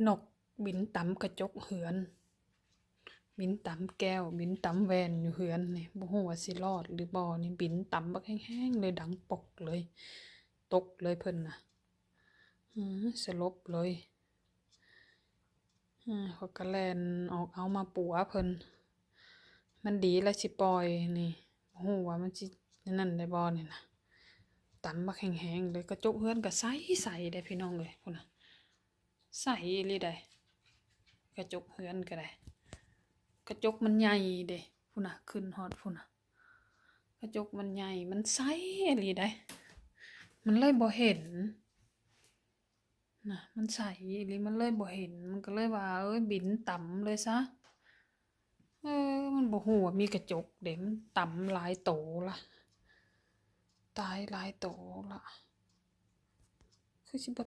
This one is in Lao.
ນົກບິນຕຳກະຈົກເຮືອນ, ບິນຕຳແກ້ວ, ບິນຕຳແວ່ນຢູ່ເຮືອນນີ້, ບໍ່ຮູ້ວ່າຊິລອດຫຼືບໍ່ນີ້. ບິນຕຳບັກແຮງໆເລີຍ, ດັງປົກເລີຍ, ຕົກເລີຍເພິ່ນນະ, ອື ສະຫຼົບເລີຍ. ອື ຂ້ອຍກະແລ່ນອອກເອົາມາປົວເພິ່ນ, ມັນດີລະຊິປ່ອຍນີ້, ບໍ່ຮູ້ວ່າມັນຊິນັ້ນໄດ້ບໍ່ນີ້ນະ. ຕຳບັກແຮງໆເລີຍ, ກະຈົກເຮືອນກະໃສໆເດ້ພີ່ນ້ອງເອີຍ, ພຸ້ນນະ. ໃສອີ່ຫຼີໃດ໋, ກະຈົກເຮືອນກະໄດ້, ກະຈົກມັນໃຫຍ່ເດ້, ພຸ້ນນະ, ຂຶ້ນຮອດພຸ້ນນະ. ກະຈົກມັນໃຫຍ່, ມັນໃສອີ່ຫຼີໃດ໋, ມັນເລີຍບໍ່ເຫັນນະ, ມັນໃສອີ່ຫຼີ ມັນເລີຍບໍ່ເຫັນ, ມັນກະເລີຍວ່າ ເອີ ບິນຕຳເລີຍຊະ. ເອີ ມັນບໍ່ຮູ້ວ່າມີກະຈົກເດ້, ມັນຕຳຫຼາຍໂຕລະ, ຕາຍຫຼາຍໂຕລະ, ຄືຊິບໍ່